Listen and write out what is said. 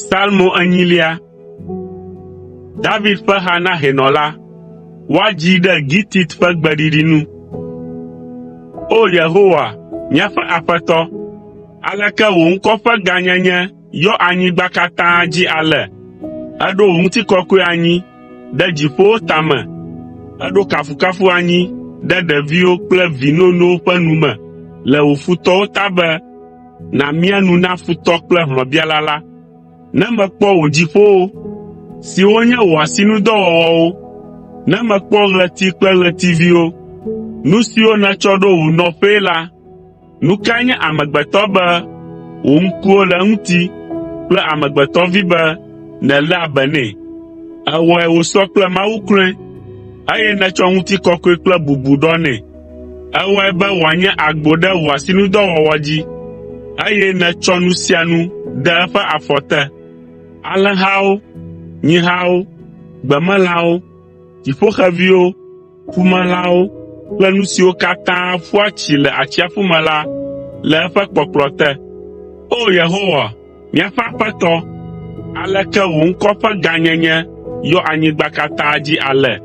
Salmo enyilia. David ƒe ha na hɛnɔ la. Woadzii ɖe gitit ƒe gbeɖiɖi nu. O! Yehowa, míaƒe Aƒetɔ, aleke wò ŋkɔ ƒe gãnyenye yɔ anyigba katã dzi ale? Èɖo wò ŋutikɔkɔe anyi ɖe dziƒowo tame. Èɖo kafukafu anyi ɖe ɖeviwo kple vi nonowo ƒe nu me le wò futɔwo ta be nàmia nu na futɔ kple hlɔ̃biala la. Ne mekpɔ wò dziƒowo, siwo nye wò asinudɔwɔwɔwo, ne mekpɔ ɣleti kple ɣletiviwo, nu siwo nètsɔ ɖo wò nɔƒee la, nu kae nye amegbetɔ be wò ŋkuwo le eŋuti kple amegbetɔvi be nèléa be nɛ? Èwɔe wòsɔ kple Mawu kloe, eye nètsɔ ŋutikɔkɔe kple bubu ɖɔ nɛ. Èwɔe be wòanye agbo ɖe wò asinudɔwɔwɔ dzi, eye nètsɔ nu sia nu de eƒe afɔ te: alẽhawo, nyihawo, gbemelãwo, dziƒoxeviwo, ƒumelãwo kple nu siwo katã ƒua tsi le atsiaƒu me la le eƒe kpɔkplɔ te. O! Yehowa, míaƒe Aƒetɔ, aleke wò ŋkɔ ƒe gãnyenye yɔ anyigba katã dzi ale?